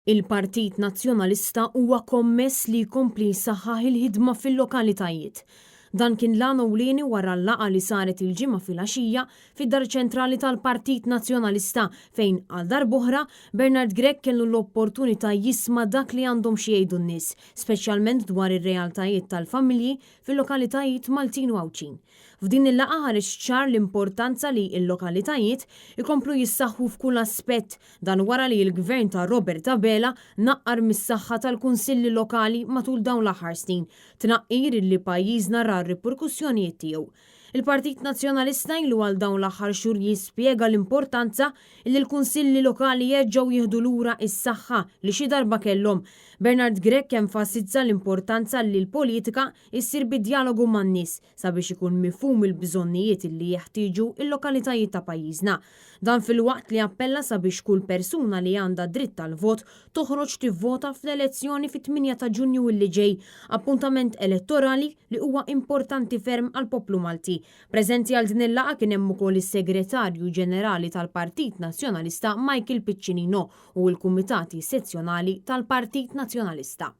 Il-Partit Nazzjonalista huwa kommess li jkompli jsaħħaħ il-ħidma fil-lokalitajiet. Dan kien l-għan ewlieni wara l-laqgħa li saret il-Ġimgħa filgħaxija fid-Dar Ċentrali tal-Partit Nazzjonalista fejn għal darb'oħra Bernard Grech kellu l-opportunità jisma' dak li għandhom xi jgħidu n-nies, speċjalment dwar ir-realtajiet tal-familji fil-lokalitajiet Maltin u Għawdxin. F'din il-laqgħa ħareġ ċar l-importanza li l-lokalitajiet ikomplu jissaħħu f'kull aspett, dan wara li l-Gvern ta' Robert Abela naqqar mis-saħħa tal-Kunsilli Lokali matul dawn l-aħħar snin, tnaqqir illi pajjiżna ra r-riperkussjonijiet tiegħu. Il-Partit Nazzjonalista ilu għal dawn l-aħħar xhur jispjega l-importanza illi l-Kunsilli Lokali jerġgħu jieħdu lura s-saħħa li xi darba kellhom. Bernard Grech enfasizza l-importanza li l-politika issir bi djalogu man-nies sabiex ikun mifhum il-bżonnijiet li jeħtieġu l-lokalitajiet ta' pajjiżna. Dan filwaqt li appella sabiex kull persuna li għandha dritt għall-vot toħroġ tivvota fl-elezzjoni fit-8 ta' Ġunju illi ġej, appuntament elettorali li huwa importanti ferm għall-poplu Malti. Preżenti għal din il-laqgħa kien hemm ukoll is-Segretarju Ġenerali tal-Partit Nazzjonalista Michael Piccinino u l-Kumitati Sezzjonali tal-Partit Nazzjonalista.